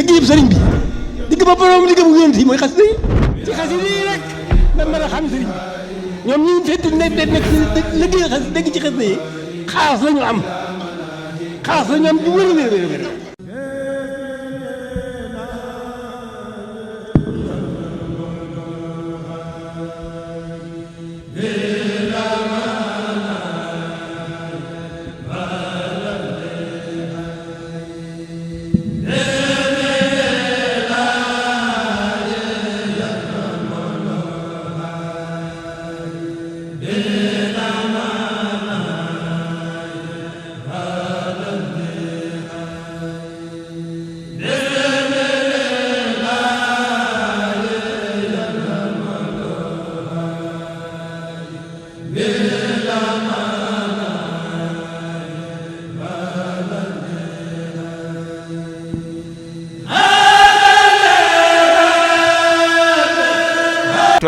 liggéeyub sëriñ bi digg ba borom liggéey bu yonent yi mooy xasida yi ci xasida yi rek na mën a xam sëriñ bi ñoom ñu fekk nekk liggéey xas dégg ci xasida yi xaas la ñu am bu wér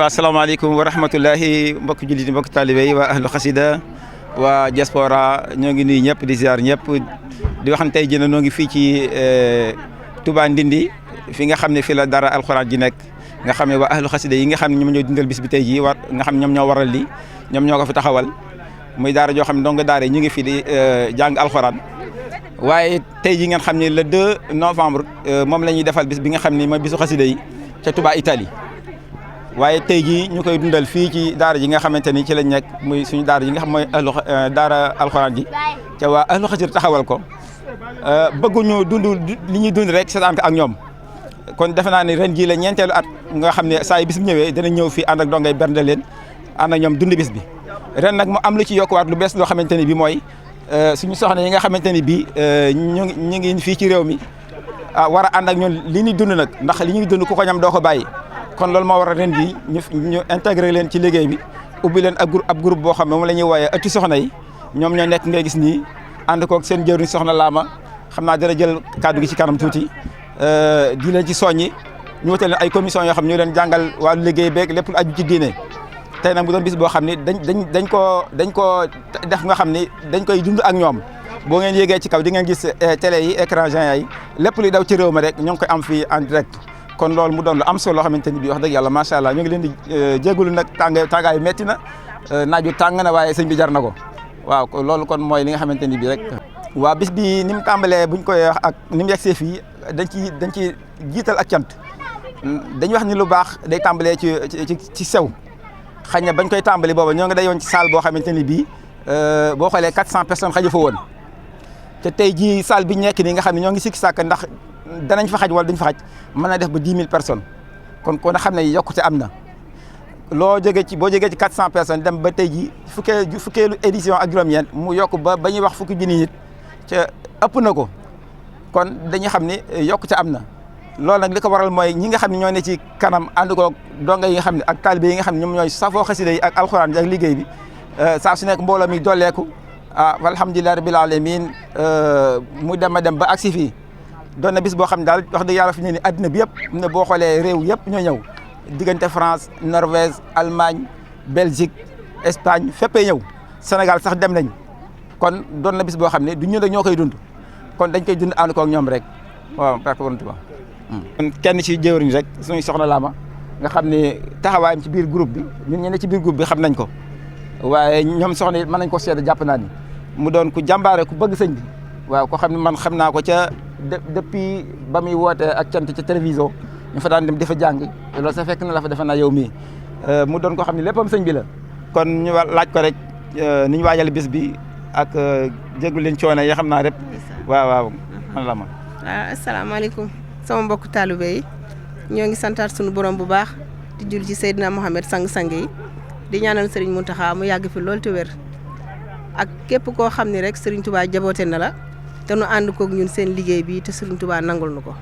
asalaamaaleykum wa rahmatullahi mbokk jullit yi mbokk taalibe yi waa ahlu xasida waa diaspora ñoo ngi nuyu ñëpp di ziar ñëpp di wax ne tey jii noo ngi fii ci Touba Ndindi fi nga xam ne fii la dara alxuraan ji nekk nga xam ne waa ahlu xasida yi nga xam ne ñoom ñoo dundal bis bi tey jii nga xam ne ñoom ñoo waral li ñoom ñoo ko fi taxawal muy daara joo xam ne ndongo daara ñu ngi fi di jàng alxuraan waaye tey jii ngeen xam ne le 2 novembre moom la ñuy defal bis bi nga xam ne mooy bisu xasida yi ca Touba Italie waaye tey jii ñu koy dundal fii ci daara ji nga xamante ni ci lañ nekk muy suñu daara ji nga xam mooy daara alxuraan ji ca waa ahlu xasida taxawal ko bëgguñu dund li ñuy dund rek seetaan ko ak ñoom kon defe naa ne ren jii la ñeenteelu at nga xam ne saa yi bis bi ñëwee dana ñëw fii ànd ak dongay bernde leen ànd ak ñoom dund bis bi ren nag mu am lu ci yokkuwaat lu bees loo xamante ni bi mooy suñu soxna yi nga xamante ni bi ñu ngi fii ci réew mi war a ànd ak ñoom li ñuy dund nag ndax li ñuy dund ku ko ñam doo ko bàyyi kon loolu moo war a ren jii ñu intégré leen ci liggéey bi ubbi leen ab groupe boo xam ne moom la ñuy wooyee ëtti soxna yi ñoom ñoo nekk ngay gis nii ànd koog seen jëwriñ soxna Laama xam naa dana jël kàddu gi ci kanam tuuti di leen ci soññi ñu wutal leen ay commission yoo xam ñu leen jàngal wàllu liggéey beeg lépp lu aju ci diine tey nag mu doon bis boo xam ne dañ koo def nga xam ni dañ koy dund ak ñoom boo ngeen yéegee ci kaw di ngeen gis télé yi écran géant yi lépp luy daw ci réew ma rek ñoo ngi koy am fii en direct kon loolu mu doon lu am solo loo xamante ni bii wax dëgg yàlla macha allah ñu ngi leen di jégalu nag tàngaay métti na naaju tàng na waaye sëñ bi jar na ko waaw loolu kon mooy li nga xamante ni bii rek. waa bis bi ni mu tàmbalee buñ koy wax ak ni mu yegsee fii dañ ci jiital ak cant dañuy wax ni lu baax day tàmbalee ci sew xëy na bañ koy tàmbali booba ñoo ngi dayoon ci salle boo xamante ni bii boo xoolee 400 personnes xaju fa woon te tey jii salle bi nekk nii nga xam ne ñoo ngi sikki sàkk ndax danañ fa xaj wala duñ fa xaj mën na def ba 10 000 personnes kon kon xam ne yokkute am na boo jógee ci 400 personnes dem ba tey jii fukkeelu édition ak juróom-ñeent mu yokk ba ñuy wax fukki junni nit ca ëpp na ko kon dañuy xam ne yokkute am na loolu nag li ko waral mooy ñi nga xam ne ñoo ne ci kanam ànd ko donga yi nga xam ne ak taalibe yi nga xam ne ñoom ñooy safoo xasida yi ak alxuraan ak liggéey bi saa su nekk mbooloo mi dolleeku alhamdulilah rabbil alamin mu dem ba agsi fii doon na bis boo xam ne daal wax dëgg yàlla fi ne ni addina bi yëpp ne boo xoolee réew yëpp ñoo ñëw diggante France Norvège Allemagne Belgique Espagne féppee ñëw Sénégal sax dem nañ kon doon na bis boo xam ne du ñu rek ñoo koy dund kon dañ koy dund ànd ko ak ñoom rek waaw barke Borom Tuubaa kon kenn ci jëwriñ rek suñu soxna Laama nga xam ne taxawaayam ci biir groupe bi ñun ñu ne ci biir groupe bi xam nañ ko waaye ñoom soxna yi mën nañ ko seede jàpp naa ni mu doon ku jàmbaare ku bëgg sëñ bi waaw ko xam ne man xam naa ko ca depuis ba muy wootee ak cant ca télévision ñu fa daan dem dafa jàng loolu sa fekk na la fa defe naa yow mii mu doon ko xam ne léppam sëñ bi la kon ñu laaj ko rek ni ñu waajal bis bi ak jégalu leen coono yi xam naa rek waaw man la ma. waaw asalaamaaleykum sama mbokku taalibe yi ñoo ngi santaat sunu borom bu baax di jul ci Seydina Mohamed sang-sang yi di ñaanal Serigne Mountakha mu yàgg fi loolu te wér ak képp koo xam ne rek Serigne Touba jaboote na la te nu ànd koog ñun seen liggéey bi te Serigne Touba nangul nu ko.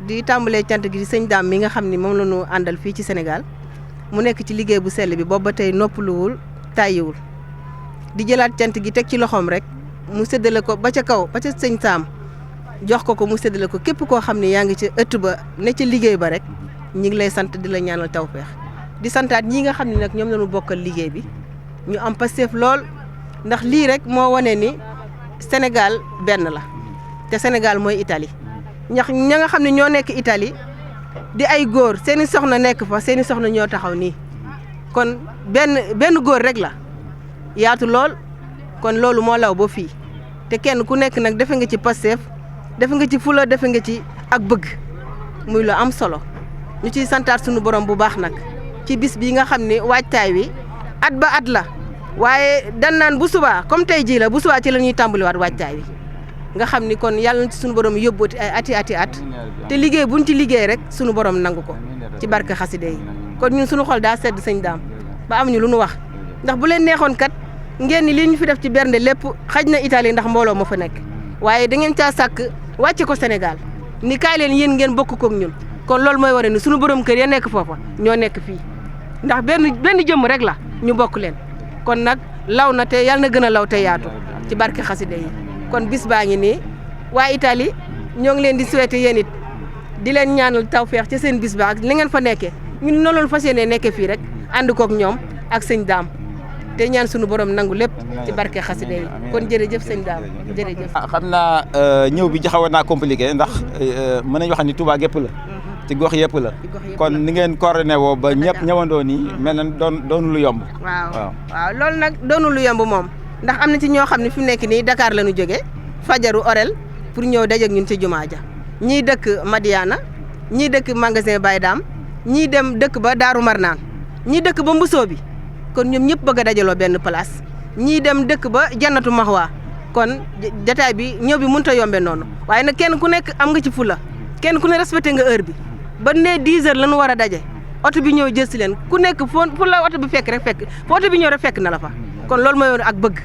di tàmbalee cant gi di sëñ Daam mi nga xam ni moom la ñu àndal fii ci Sénégal mu nekk ci liggéey bu sell bi boobu ba tey noppaluwul tàyyiwul di jëlaat cant gi teg ci loxoom rek mu séddale ko ba ca kaw ba ca sëñ Saam jox ko mu séddale ko képp koo xam ne yaa ngi ci ëtt ba ne ca liggéey ba rek ñi ngi lay sant di la ñaanal tawfeex di santaat ñi nga xam ne nag ñoom la ñu bokkal liggéey bi ñu am Pastef lool ndax lii rek moo wane ni Sénégal benn la te Sénégal mooy Italie ña nga xam ne ñoo nekk Italie di ay góor seeni soxna nekk fa seeni soxna ñoo taxaw nii kon benn góor rek la yaatu lool kon loolu moo law ba fii te kenn ku nekk nag defe nga ci Pastef defe nga ci fula defe nga ci ak bëgg muy lu am solo ñu ciy santaat sunu borom bu baax nag ci bis bii nga xam ne waajtaay wi at ba at la waaye dan naan bu subaa comme tey jii la bu subaa ci la ñuy tàmbaliwaat waajtaay wi nga xam ni kon yàlla na ci sunu borom yóbbooti ay ati at te liggéey buñ ci liggéey rek sunu borom nangu ko ci barke xaside yi kon ñun sunu xol daa sedd sëñ daam ba amuñu lu nu wax ndax bu leen neexoon kat ngeen ni li ñu fi def ci bernde lépp xaj na Italie ndax mbooloo ma fa nekk waaye da ngeen caa sàkk wàcce ko Sénégal ni kaay leen yéen ngeen bokk kook ñun kon loolu mooy wane ni sunu borom kër ya nekk foofa ñoo nekk fii ndax benn jëmm rek la ñu bokk leen kon nag law na te yàlla na gën a law te yaatu ci barke xaside yi kon bis baa ngi nii waa Italie ñoo ngi leen di souhaiter yéen it di leen ñaanal tawfeex ci seen bis ba ak li ngeen fa nekkee ñun noonu la fas yéenee nekkee fii rek ànd kook ñoom ak sëñ daam te ñaan sunu borom nangu lépp ci barke xaside yi kon jërëjëf sëñ daam jërëjëf. xam naa ñëw bi xawoon naa compliqué ndax mën nañu wax ni Touba gépp la ci gox yëpp la kon ni ngeen coordonné woo ba ñëpp ñëwandoo nii mel na doonu lu yomb. waaw loolu nag doonu lu yomb moom ndax am na ci ñoo xam ne fi mu nekk nii Dakar la ñu jógee fajaru orel pour ñëw daje ak ñun ci jumaa ja ñii dëkk Madiana ñii dëkk magasin Baye Dame ñii dem dëkk ba Daaru Marnaan ñii dëkk ba Mbusoo bi kon ñoom ñëpp bëgg a dajaloo benn place ñii dem dëkk ba Jannatu Maxwa kon jataay bi ñëw bi mënut a yombe noonu waaye nag kenn ku nekk am nga ci fula kenn ku ne respecté nga heure bi ba ne 10 heures la ñu war a daje oto bi ñëw jël si leen ku nekk fu la oto bi fekk rek fekk fu oto bi ñëw rek fekk na la fa kon loolu mooy wane ak bëgg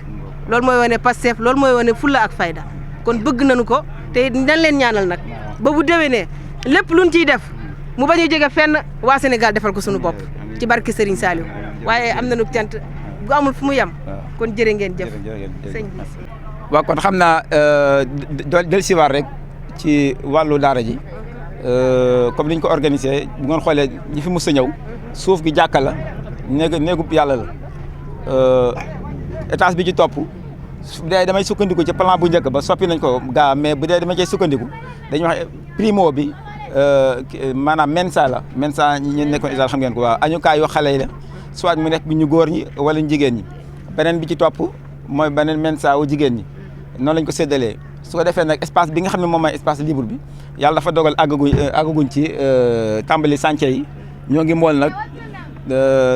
loolu mooy wane Pastef loolu mooy wane fulla ak fayda kon bëgg nañu ko te dañ leen ñaanal nag ba bu déwénee lépp luñ ciy def mu bañ a jóge fenn waa Sénégal defal ko suñu bopp ci barke Serigne Saliou waaye am nañu cant bu amul fu mu yem kon jërë ngeen jëf sëñ bi. waaw kon xam naa del siwaar rek ci wàllu daara ji comme ni ñu ko organisé bu ngeen xoolee ñi fi mës a ñëw suuf gi jàkka la néegub yàlla la étage bi ci topp bu dee damay sukkandiku ci plan bu njëkk ba soppi nañ ko gaa mais bu dee dama cay sukkandiku dañuy wax primo bi maanaam mensa la mensa ñi nekkoon Israël xam ngeen ko waaw añukaay yoo xale yi la soit mu nekk bi ñu góor ñi wala ñu jigéen ñi beneen bi ci topp mooy beneen mensa wu jigéen ñi noonu lañ ko séddalee su ko defee nag espace bi nga xam ne moom mooy espace libre bi yàlla dafa dogal àggaguñ ci tàmbali chantier yi ñoo ngi mool nag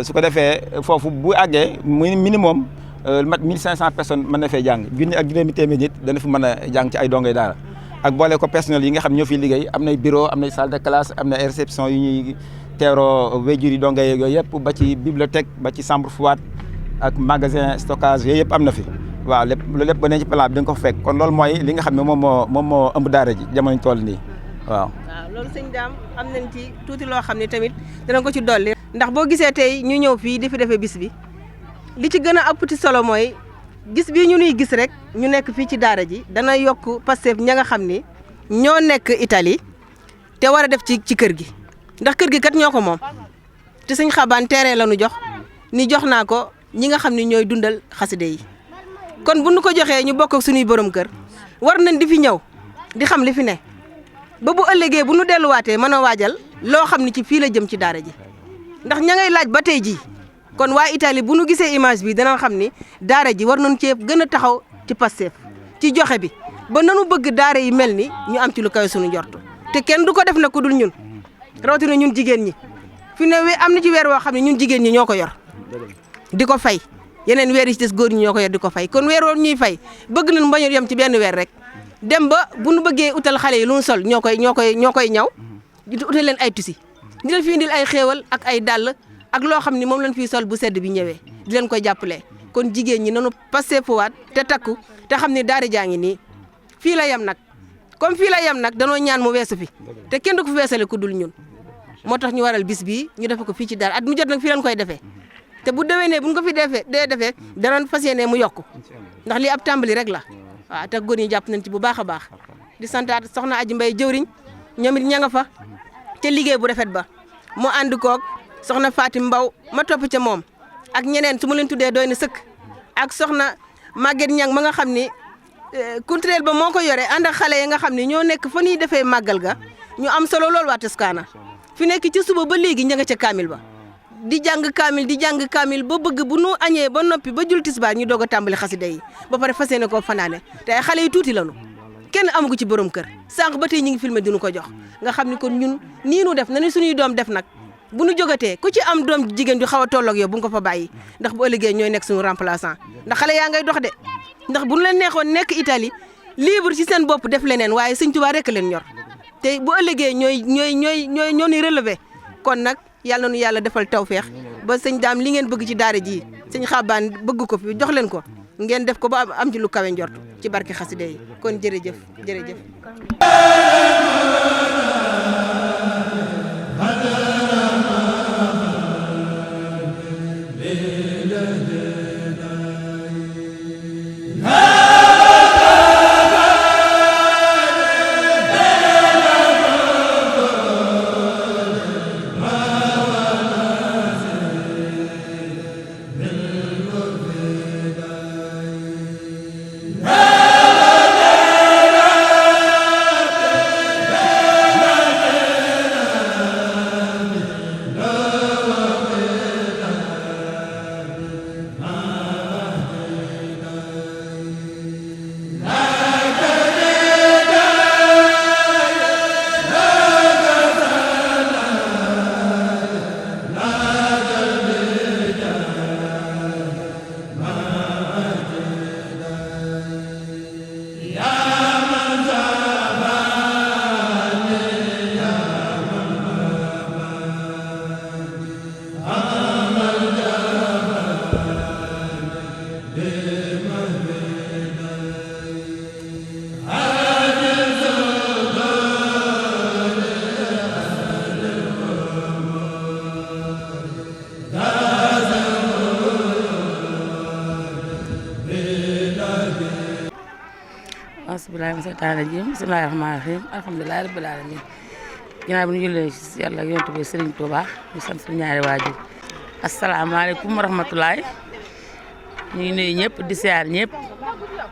su ko defee foofu bu àggee minimum mat 1500 personnes mën na fee jàng junni ak juróomi téeméer nit dana fi mën a jàng ci ay dongay daara ak boole ko personnel yi nga xam ñoo fiy liggéey am nay bureau am nay salle de classe am na ay réception yu ñuy teeroo wéjur yi dongay yooyu yëpp ba ci bibliothèque ba ci chambre froide ak magasin stockage yooyu yëpp am na fi waaw lépp loolu lépp ba ne ci plan bi da nga ko fekk kon loolu mooy li nga xam ne moom moo ëmb daara ji jamono ñu toll nii waaw. waaw loolu sëñ Dame am nañ ci tuuti loo xam ne tamit dana ko ci dolli. ndax boo gisee tey ñu ñëw fii di fi defee bis bi li ci gën a ëpp ci solo mooy gis bii ñu nuy gis rek ñu nekk fii ci daara ji dana yokk Pastef ña nga xam ni ñoo nekk Italie te war a def ci kër gi ndax kër gi kat ñoo ko moom te sëñ Xabaan terrain la ñu jox ni jox naa ko ñi nga xam ni ñooy dundal xaside yi kon bu nu ko joxee ñu bokk ak suñuy borom kër war nañ di fi ñëw di xam li fi ne ba bu ëllëgee bu nu delluwaatee mën a waajal loo xam ni ci fii la jëm ci daara ji ndax ña ngay laaj ba tey jii kon waa Italie bu nu gisee image bi dana xam ni daara ji war nañu cee gën a taxaw ci Pastef ci joxe bi ba nanu bëgg daara yi mel ni ñu am ci lu kawe suñu njort te kenn du ko def na ku dul ñun rawatina ñun jigéen ñi fi ne am na ci weer woo xam ne ñun jigéen ñi ñoo ko yor di ko fay yeneen weer yi ci des góor ñi ñoo ko yor di ko fay kon weer woon ñuy fay bëgg nañu bañ a yem ci benn weer rek dem ba bu nu bëggee utal xale yi lu nu sol ñoo koy ñaw di utal leen ay tusi di leen fi indil ay xéewal ak ay dàll ak loo xam ni moom lañ fiy sol bu sedd bi ñëwee di leen koy jàppale kon jigéen ñi nanu passé fuwaat te takku te xam ne daara jaa ngi nii fii la yem nag comme fii la yem nag danoo ñaan mu weesu fi te kenn du ko fi weesale ku dul ñun moo tax ñu waral bis bii ñu defe ko fii ci daara at mu jot nag fii lañ koy defee te bu déwénee bu ñu ko fi defee danañ fas yéene mu yokku ndax lii ab tàmbali rek la waaw te góor ñi jàpp nañ ci bu baax a baax di santaat soxna Aji Mbay jëwriñ ñoom it ña nga fa te liggéey bu rafet ba mu ànd koog soxna Fatim Mbaw ma topp ca moom ak ñeneen su ma leen tuddee doy na sëkk ak soxna Maguette Niang ma nga xam ni culturel ba moo ko yore ànd ak xale yi nga xam ne ñoo nekk fa ñuy defee màggal ga ñu am solo lool waa Toscana fi nekk ci suba ba léegi ña nga ca kaamil ba di jàng kaamil ba bëgg bu nu añee ba noppi ba jul tisbaar ñu doog a tàmbali xasida yi ba pare fas yéene koo fanaane te ay xale yu tuuti lañu kenn amagu ci borom kër sànq ba tey ñu ngi filmé dinu ko jox nga xam ni kon ñun nii nu def na ni suñuy doom def nag bu nu jógatee ku ci am doom jigéen ju xaw a tolloog yow bu nga ko fa bàyyi ndax bu ëllëgee ñooy nekk suñu remplaçant ndax xale yaa ngay dox de ndax bu nu leen neexoon nekk Italie libre ci seen bopp def leneen waaye Sëñ Tuubaa rek leen ñor te bu ëllëgee ñoo ni relevé kon nag yàlla nu yàlla defal tawféex ba sëñ daam li ngeen bëgg ci daara ji sëñ Xabaan bëgg ko fi jox leen ko ngeen def ko ba am ci lu kawe njort ci barke xasida yi kon jërëjëf. asbilahi ma seytaane rajim bismillahi rahmaani rahim alhamdulilahi rabbil alamin ginnaaw bi ñu jullee ci yàlla ak yonent bi Serigne Touba ñu sant suñu ñaari waajur asalaamaaleykum wa rahmatulahi ñu ngi nuyu ñëpp di siyaar ñëpp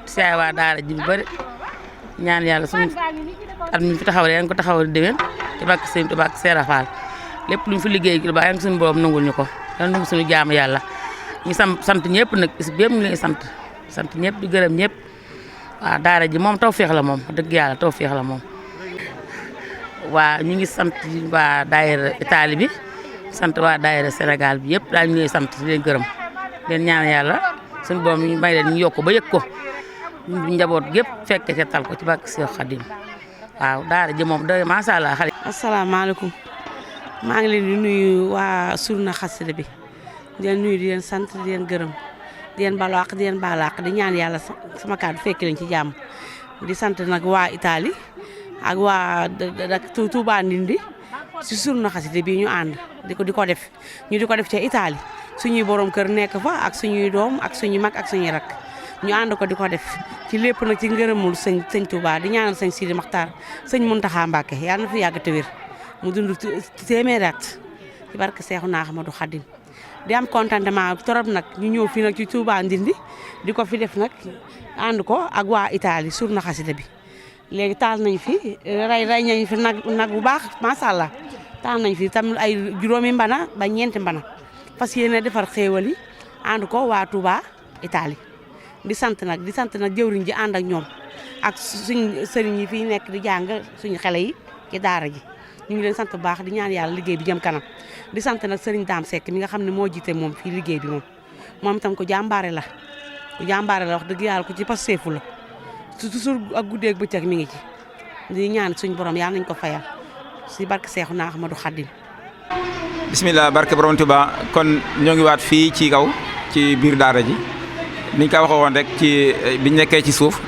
di siyaar waa daara ji bu bëri ñaan yàlla suñu at mi fi taxawal yaa ngi ko taxawal déwén ci barke Serigne Touba ak Seera Fall lépp lu ñu fi liggéey lu baax yaa ngi suñu borom nangul ñu ko dan nangu suñu jaamu yàlla ñu sant ñëpp nag bis bi yëpp ñu ngi sant ñëpp di gërëm ñëpp waaw daara ji moom tawféex la moom dëgg yàlla tawféex la moom waa ñu ngi sant waa daayira Italie bi sant waa daayira Sénégal bi yëpp daal ñu ngi sant di leen gërëm leen ñaan yàlla suñu borom ñu may leen ñu yokk ba yëg ko ñu njaboot gépp fekk ca tal ko ci barke Seex Xaadim waaw daara ji moom da macha allah xale. asalaamaaleykum maa ngi leen di nuyu waa Surna Xasida bi di leen nuyu di leen sant di leen gërëm. di leen balaax di leen balaax di ñaan yàlla sama kàddu fekk leen ci jàmm di sant nag waa Italie ak waa Touba Ndindi si Surna Xasida bi ñu ànd di ko def ñu di ko def ca Italie suñuy borom kër nekk fa ak suñuy doom ak suñuy mag ak suñuy rak ñu ànd ko di ko def ci lépp nag ci ngërëmul sëñ Touba di ñaanal sëñ Sidi Maxtaar sëñ Muntaxa Mbàkke yàlla na fi yàgg te wér mu dund téeméeri at ci barke Seexuna Ahmadu Xaadim di am contentement trop nag ñu ñëw fii nag ci Touba Ndindi di ko fi def nag ànd ko ak waa Italie Surna Xasida bi léegi taal nañ fi rey nañ fi nag bu baax macha allah taal nañ fi tam ay juróomi mbana ba ñeenti mbana fas yéene defar xéewal yi ànd ko waa Touba Italie di sant nag jëwriñ ji ànd ak ñoom ak suñ sëriñ yi fii nekk di jàng suñu xale yi ci daara ji ñu ngi leen sant bu baax di ñaan yàlla liggéey bi jëm kanam di sant nag sëriñ Daam Seck mi nga xam ne moo jiite moom fii liggéey bi moom itam ko jàmbaare la wax dëgg yàlla ko ci pas seefu la toujours ak guddeeg bëccëg mi ngi ci di ñaan suñ borom yàlla nañ ko fayal si barke Seexuna Ahmadu Xaadim. bismillah barke borom Tuba kon ñoo ngi waat fii ci kaw ci biir daara ji niñ ko waxee woon rek ci biñ nekkee ci suuf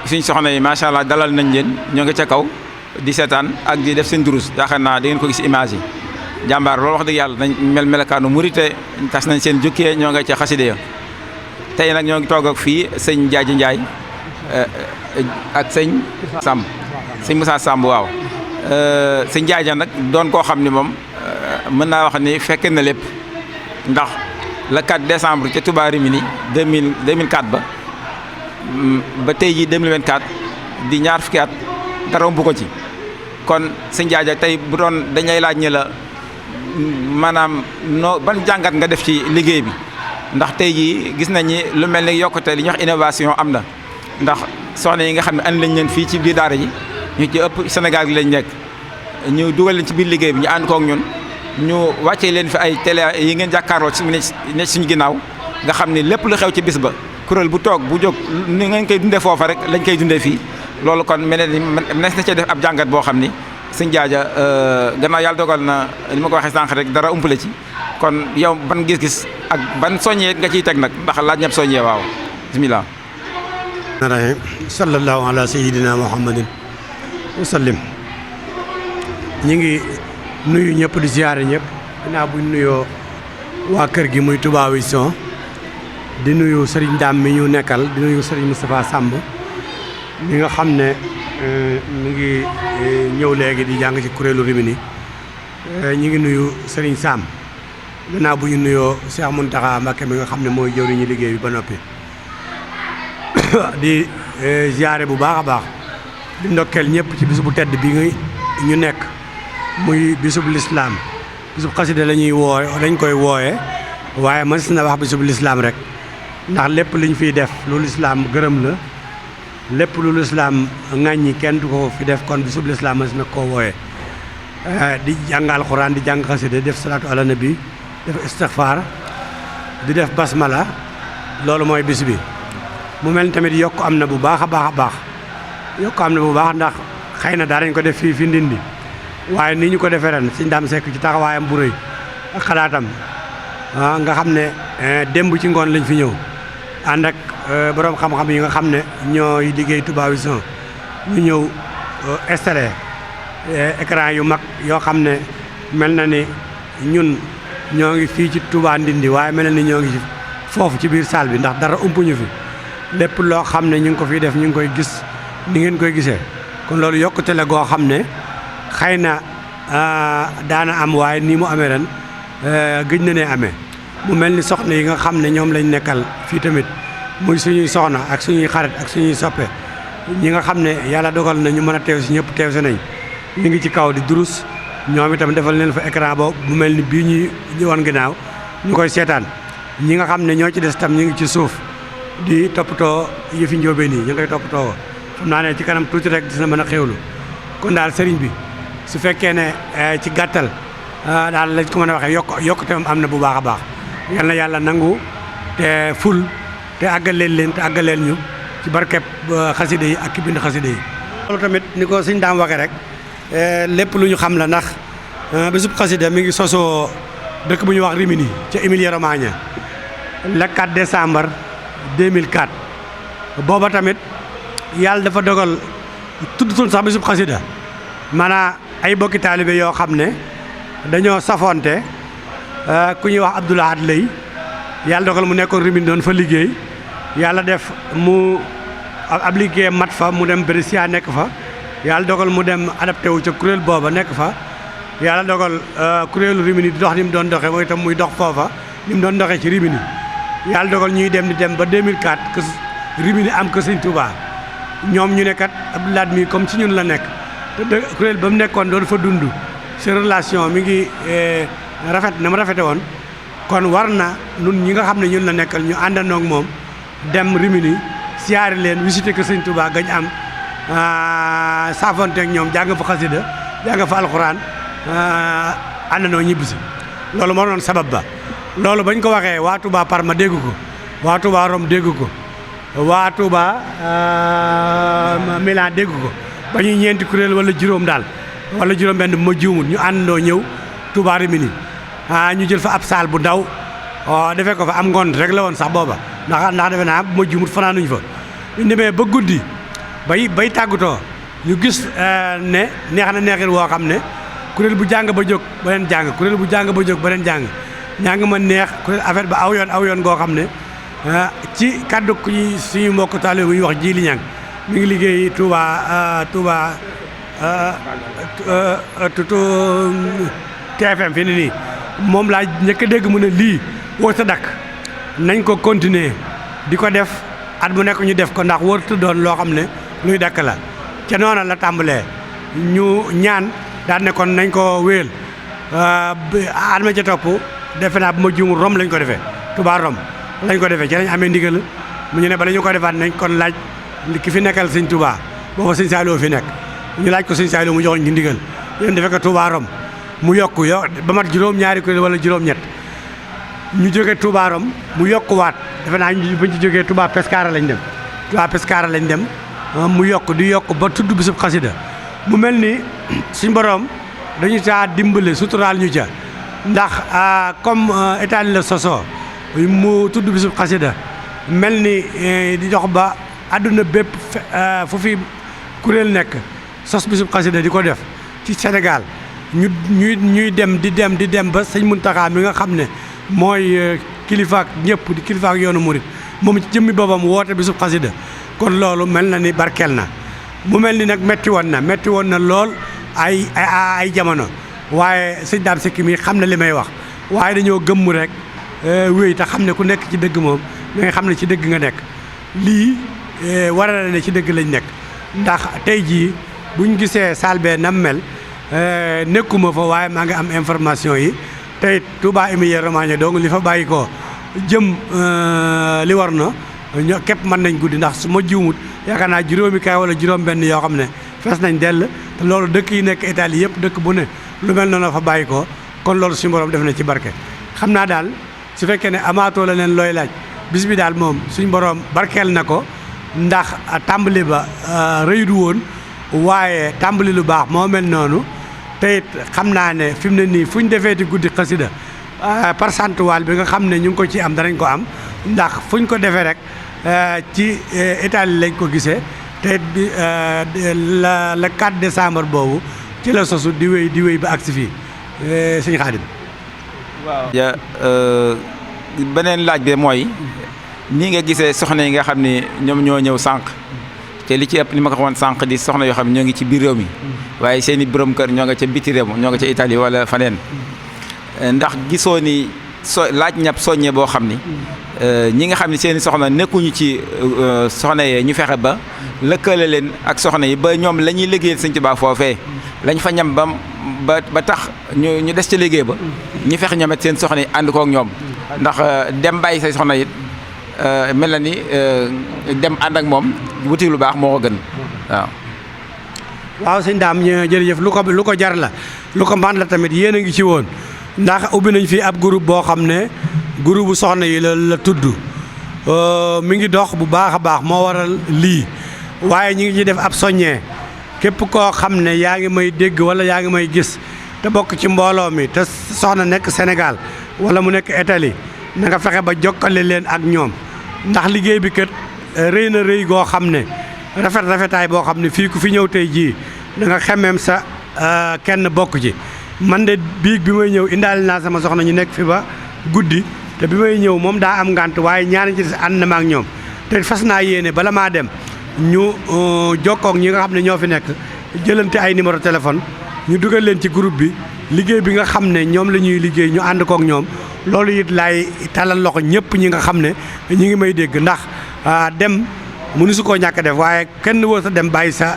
suñ soxna yi macha allah dalal nañ leen ñoo ngi ca kaw di seetaan ak di def seen durus yaakaar naa da ngeen ko gis image yi jàmbaar loolu wax dëgg yàlla nañ melakaanu murite tas nañ seen jukkee ñoo nga ca xaside ya tey nag ñoo ngi toog ak fii sëñ Jaaji Njaay ak sëñ Samb sëñ Moussa Samb waaw sëñ Jaaja nag doon koo xam ni moom mën naa wax ni fekke na lépp ndax le 4 décembre ca Touba Rimini 2004 ba ba tey jii 2024 di ñaar fukki at dara bu ko ci kon sëñ Jaaja tey bu doon dañay laaj ñi la maanaam noo ban jàngat nga def ci liggéey bi ndax tey jii gis nañ ni lu mel ni yokkute li ñuy wax innovation am na ndax soxna yi nga xam ne andi lañ leen fii ci biir daara ji ñu ci ëpp Sénégal gi lañ nekk ñu dugal leen ci biir liggéey bi ñu ànd kook ñun ñu wàccee leen fi ay télé yi ngeen jàkkaarloo ci ne suñu ginnaaw nga xam ne lépp lu xew ci bis ba kuréel bu toog bu jóg ni ngeen koy dundee foofa rek lañ koy dundee fii loolu kon mel ni nes na cee def ab jàngat boo xam ni sëñ Jaaja gannaaw yàlla dogal na ni ma ko waxee sànq rek dara umpale ci kon yow ban gis-gis ak ban soññee nga ciy teg nag ndax laaj ñëpp soññee waaw bismillah rahim sallallahu ala sayyidina muhammadin wa sallim ñi ngi nuyu ñëpp di ziyaare ñëpp ginnaaw buñ nuyoo waa kër gi muy Touba Vision di nuyu Serigne Dame mi ñu nekkal di nuyu Serigne Moustapha Samb mi nga xam ne mi ngi ñëw léegi di jàng ci kuréelu Rimini ñi ngi nuyu Serigne Sam gannaaw bu ñu nuyoo Cheikh Mountakha Mbacké mi nga xam ne mooy jëwriñu liggéey bi ba noppi di ziyaare bu baax a baax di ndokkeel ñëpp ci bisu bu tedd bi ñu nekk muy bisub lislaam bisub xasida la ñuy dañ koy wooye waaye mën na wax bisub lislaam rek ndax lépp liñ fiy def lu lislaam gërëm la lépp lu lislaam ŋàññi kenn du ko fi def kon bisub lislaam mën na koo wooye di jàng alxuraan di jàng xasida def salaatu ala nabi def istixfaar di def basmala loolu mooy bis bi mu mel ni tamit yokk am na bu baax a baax a baax yokk am na bu baax ndax xëy na daanañ ko def fii fi Ndindi waaye nii ñu ko defee ren Sëñ Dame Seck ci taxawaayam bu rëy ak xalaatam nga xam ne démb ci ngoon lañ fi ñëw ànd ak borom xam-xam yi nga xam ne ñooy liggéey Touba Vision ñu ñëw installé écran yu mag yoo xam ne mel na ni ñun ñoo ngi fii ci Touba Ndindi waaye mel na ni ñoo ngi ci foofu ci biir salle bi ndax dara umpuñu fi lépp loo xam ne ñu ngi ko fiy def ñu ngi koy gis ni ngeen koy gisee kon loolu yokkute la goo xam ne xëy na daana am waaye nii mu amee ren gëj na ne amee mu mel ni soxna yi nga xam ne ñoom lañ nekkal fii tamit muy suñuy soxna ak suñuy xarit ak suñuy soppe ñi nga xam ne yàlla dogal na ñu mën a teew si ñëpp teew si nañ ñu ngi ci kaw di durus ñoom itam defal leen fa écran boobu bu mel ni bii ñuy ñëwoon ginnaaw ñu koy seetaan ñi nga xam ne ñoo ci des tam ñu ngi ci suuf di toppatoo yëfi njóobeen yi ñu ngi koy toppatoo xam naa ne ci kanam tuuti rek dina mën a xéwlu kon daal sëriñ bi su fekkee ne ci gàttal daal lañ ko mën a waxee yokkute am na bu baax a baax yal na yàlla nangu te ful te àggaleel leen te àggaleel ñu ci barkeb xaside yi ak ki bind xaside yi. loolu tamit ni ko sëñ Dame waxee rek lépp lu ñu xam la ndax bésub xaside mi ngi sosoo dëkk bu ñuy wax Rimini ca Emilia Romagna le 4 décembre 2004 booba tamit yàlla dafa dogal tuddutoon sax bésub xasida maanaam ay bokki taalibe yoo xam ne dañoo safonte ku ñuy wax Abdoul Ahad Lay yàlla dogal mu nekkoon Rimini doon fa liggéey yàlla def mu ab liggéey mat fa mu dem Brescia nekk fa yàlla dogal mu dem adapté wu ca kuréel booba nekk fa yàlla dogal kuréelu Rimini di dox ni mu doon doxee mooy itam muy dox foofa ni mu doon doxee ci Rimini yàlla dogal ñuy dem di dem ba 2004 que Rimini am que Sëñ Touba ñoom ñu ne kat Abdoul Ahad mi comme ci ñun la nekk te kuréel ba mu nekkoon doon fa dund seen relation mi ngi rafet na mu rafete woon kon war na nun ñi nga xam ne ñun la nekkal ñu àndandoo ak moom dem Rimini siyaare leen visité que Sëñ Touba gañ am saafonte ak ñoom jàng fa xasida jàng fa alxuraan àndandoo ñibbisi loolu moo doon sabab ba loolu bañ ko waxee waa Touba Parma dégg ko waa Touba Rome dégg ko waa Touba Milan dégg ko ba ñuy ñeenti kuréel wala juróom daal wala juróom benn bu ma juumul ñu àndandoo ñëw Touba Rimini ñu jël fa ab saal bu ndaw defee ko fa am ngoon rek la woon sax booba ndax defe naa bu ma juumul fanaanuñ fa ñu demee ba guddi bay tàggatoo ñu gis ne neex na neexit woo xam ne kuréel bu jàng ba jóg beneen jàng kuréel bu jàng ba jóg beneen jàng ñaa ma neex kuréel affaire ba aw yoon goo xam ne ci kaddu suñu mbokk taalibe bu ñuy wax Jili Ñang mi ngi liggéey Touba TFM fi ni nii moom laa njëkk a dégg mu ne lii woo sa dakk nañ ko continuer di ko def at mu nekk ñu def ko ndax wartu doon loo xam ne luy dakk la ca noona la tàmbalee ñu ñaan daan ne kon nañ ko wéel at ma ca topp defe naa bu ma juumul Rome lañ ko defee Touba Rome lañ ko defee ci lañ amee ndigal mu ñu ne bala ñu ko defaat nañ kon laaj ki fi nekkal sëñ Touba booba sëñ Saliou fi nekk ñu laaj ko sëñ Saliou mu joxoñ ñu ndigal yéen defee ko Touba Rome mu yokk ba mat juróom-ñaari kuréel wala juróom-ñett ñu jógee Touba Rome mu yokkuwaat defe naa bañ ci jógee Touba Pescara lañ dem Touba Pescara lañ dem mu yokk di yokk ba tudd bisub xasida mu mel ni suñ borom dañu caa dimbale suturaal ñu ca ndax comme état la sosoo mu tudd bisub xasida mel ni di dox ba àdduna bépp fu fi kuréel nekk sos bisub xasida di ko def ci Sénégal ñuy dem di dem ba sëñ Muntaxa mi nga xam ne mooy kilifaak ñëpp di kilifaak yoonu murit moom ci jëmmi boppam woote bisub xasida kon loolu mel na ni barkeel na mu mel ni nag metti woon na lool ay jamono waaye sëñ Dame Seck mi xam na li may wax waaye dañoo gëmm rek wéy te xam ne ku nekk ci dëgg moom da nga xam ne ci dëgg nga nekk lii waral na ne ci dëgg lañ nekk ndax tey jii buñ gisee salle bee nam mel nekkuma fa waaye maa ngi am information yi tey Touba Emilia Romagna donc li fa bàyyi ko jëm li war na ñoo képp mën nañ guddi ndax su ma jiwmut yaakaar naa juróomi kaay wala juróom benn yoo xam ne fees nañ dell te loolu dëkk yi nekk Italie yëpp dëkk bu ne lu mel noonu fa bàyyi ko kon loolu suñu borom def na ci barke xam naa daal su fekkee ne amaatoo la leen looy laaj bis bi daal moom suñu borom barkeel na ko ndax tàmbali ba rëy du woon waaye tàmbali lu baax moo mel noonu te it xam naa ne fi mu ne nii fu ñu defeeti guddi xasida pourcentuel bi nga xam ne ñu ngi ko ci am danañ ko am ndax fu ñu ko defee rek ci Italie lañ ko gisee te bi le 4 décembre boobu ci la sosu di wéy ba agsi fii sëñ Xaadim. waaw. beneen laaj bi mooy nii nga gisee soxna yi nga xam ne ñoom ñoo ñëw sànq te li ci ëpp ni ma ko waxoon sànq di soxna yoo xam ne ñoo ngi ci biir réew mi waaye seen i borom kër ñoo nga ca biti réew ñoo nga ca Italie wala faneen ndax gisoo ni laaj ñab soññe boo xam ni ñi nga xam ne seen i soxna nekkuñu ci soxna yee ñu fexe ba lëkkale leen ak soxna yi ba ñoom la ñuy liggéeyal Sëñ Tuubaa foofee lañ fa ñam ba tax ñu des ca liggéey ba ñu fexe ñoom it seen soxna yi ànd kook ñoom ndax dem bàyyi say soxna it mel na ni dem ànd ak moom wuti lu baax moo ko gën waaw. waaw sëñ Dame jërëjëf lu ko jar la lu ko man la tamit yéen a ngi ci woon ndax ubbi nañ fi ab groupe boo xam ne groupe bu soxna yi la tudd mi ngi dox bu baax a baax moo waral lii waaye ñi ngi ci def ab soññee képp koo xam ne yaa ngi may dégg wala yaa ngi may gis te bokk ci mbooloo mi te soxna nekk Sénégal wala mu nekk Italie na nga fexe ba jokkale leen ak ñoom ndax liggéey bi kat rëy na rëy goo xam ne rafetaay boo xam ne fii ku fi ñëw tey jii da nga xemeem sa kenn bokk ci man de biig bi may ñëw indaale naa sama soxna ñu nekk fi ba guddi te bi may ñëw moom daa am ngànt waaye ñaari ci des ànd na ma ak ñoom te fas naa yéene bala maa dem ñu jokkoog ñi nga xam ne ñoo fi nekk jëlante ay numéro téléphone ñu dugal leen ci groupe bi liggéey bi nga xam ne ñoom la ñuy liggéey ñu ànd kook ñoom loolu it laay talal loxo ñëpp ñi nga xam ne ñi ngi may dégg ndax dem mënu su koo ñàkk def waaye kenn woo sa dem bàyyi sa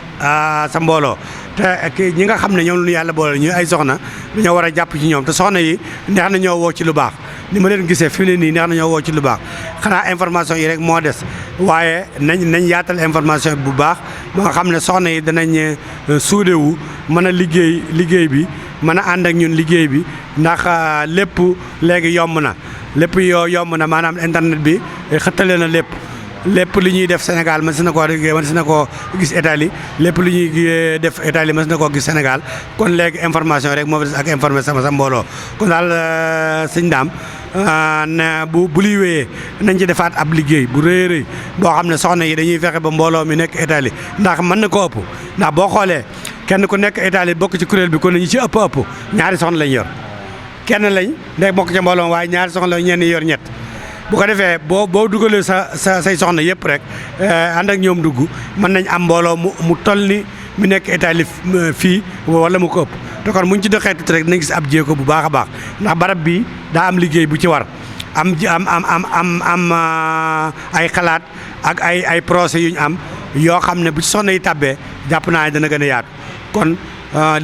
mbooloo te ñi nga xam ne ñoom lu ñu yàlla boole ñu ay soxna dañoo war a jàpp ci ñoom te soxna yi neex na ñoo woo ci lu baax ni ma leen gisee fi mu ne nii neex na ñoo woo ci lu baax xanaa information yi rek moo des waaye nañ yaatal information bi bu baax ba nga xam ne soxna yi danañ suudewu mën a liggéey bi mën a ànd ak ñun liggéey bi ndax lépp léegi yomb na lépp yomb na maanaam internet bi xëttale na lépp li ñuy def Sénégal mën na koo gis Italie lépp li ñuy def Italie mën na koo gis Sénégal kon léegi information rek moo fi des ak informé sa mbooloo kon daal sëñ Dame bu liy wéyee nañ ci defaat ab liggéey bu rëy boo xam ne soxna yi dañuy fexe ba mbooloo mi nekk Italie ndax mën na ko ëpp ndax boo xoolee kenn ku nekk Italie bokk ci kuréel bi kon ñi ci ëpp ñaari soxna lañ yor kenn lañ day bokk ci mbooloo waaye ñaari soxna la ñenn yor ñett bu ko defee boo dugalee say soxna yëpp rek ànd ak ñoom dugg mën nañ am mbooloo mu toll ni mu nekk Italie fii wala mu ko ëpp te kon muñ ci doxee tuuti rek dinañ gis ab jéego bu baax a baax ndax barab bi daa am liggéey bu ci war am ay xalaat ak ay procès yu ñu am yoo xam ne bu ci soxna yi tàbbee jàpp naa ne dana gën a yaatu kon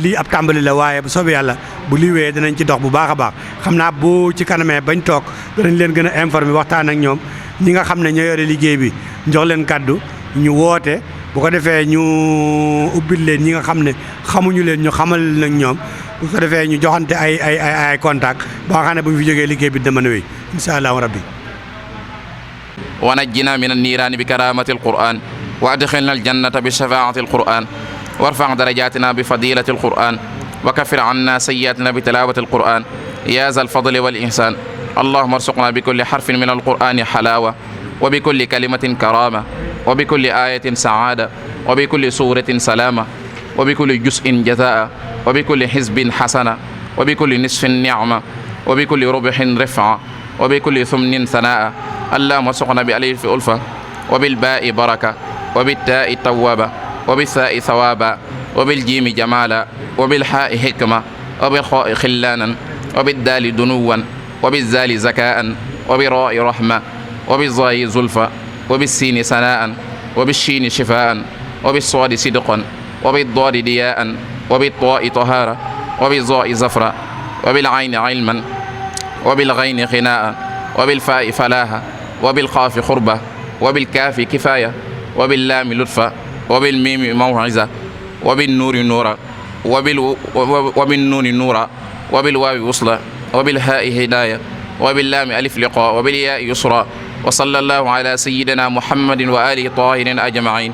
lii ab tàmbali la waaye bu soobee yàlla bu lii wéyee danañ ci dox bu baax a baax xam naa bu ci kanamee bañ toog danañ leen gën a informer waxtaan ak ñoom ñi nga xam ne ñoo yore liggéey bi jox leen kàddu ñu woote bu ko defee ñu ubbil leen ñi nga xam ne xamuñu leen ñu xamal nag ñoom bu ko defee ñu joxante ay contact ba nga xam ne bu ñu fi jógee liggéey bi dina mën a wéy incha allahu rabbi wa najjina min anniiraani bi karaamati alquran wa adxilna aljannata bi shafaati alquran warfa darajatina bi fadilati alquran wa kaffir anna sayyiatina bi tilawati alquran ya za alfadli wal ihsan allahumma arzuqna bi kulli harfin min alqurani halawa wa bi kulli kalimatin karama wa bi kulli ayatin saada wa bi kulli suratin salama wa bi kulli juz'in jazaa wa bi kulli hizbin hasana wa bi kulli nisfin ni'ma wa bi kulli rubhin rif'a wa bi kulli thumnin sanaa allahumma arzuqna bi alif ulfa wa bil ba'i baraka wa bit ta'i tawwaba wa bis sa'i thawaba wa bil jimi jamala wa bil ha'i hikma wa bil kha'i khillanan wa bid dali dunuwan wa biz zali zaka'an wa bi ra'i rahma wa biz zayi zulfa wa bis sini sana'an wa bis shini shifa'an wa bis sadi sidqan wa bid dadi diya'an wa bit ta'i tahara wa biz za'i zafra wa bil 'ayni 'ilman wa bil ghayni ghina'an wa bil fa'i falaha wa bil qafi khurba wa bil kafi kifaya wa bil lami lutfa wa bil mimi maw'iza wa bin nuri nura wa bin nuni nura wa bil wawi wusla wa bil ha'i hidaya wa bil lami alif liqa wa bil ya'i yusra wa sallallahu ala sayyidina muhammadin wa alihi tahirin ajma'in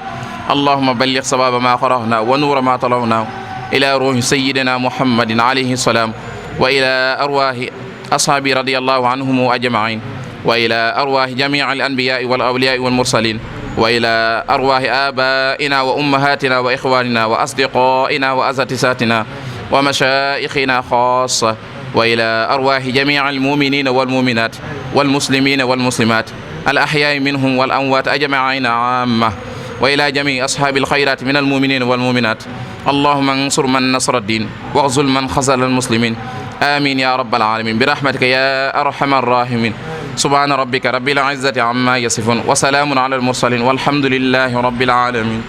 allahumma balligh sawaba ma qara'na wa nura ma talawna ila ruhi sayyidina muhammadin alayhi salam wa ila arwahi ashabi radiyallahu anhum ajma'in wa ila arwahi jami' al anbiya'i wal awliya'i wal mursalin wa ila arwahi abaina wa ummahatina wa ikhwanina wa asdiqaina wa asatisatina wa mashayikhina khassa wa ila arwahi jami' al mu'minina wal mu'minat wal muslimina wal muslimat al ahya'i minhum wal amwat ajma'in 'amma wa ila jami' ashabil khairat min al mu'minina wal mu'minat allahumma ansur man nasara ad-din waghzul man khazala al muslimin amin ya rabbal alamin bi rahmatika ya arhamar rahimin subhana rabbika rabbil izzati amma yasifun wa salamun ala al mursalin walhamdulillahi rabbil alamin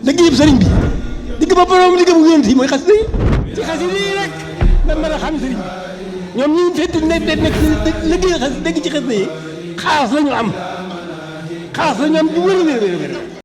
liggéeyub sëriñ bi digg ba borom liggéey bu yonent yi mooy xasida yi ci xasida yi rek da mën a xam sëriñ bi ñoom ñu fekk nekk liggéey xas dégg ci xasida yi xaas la ñu am bu wér a wér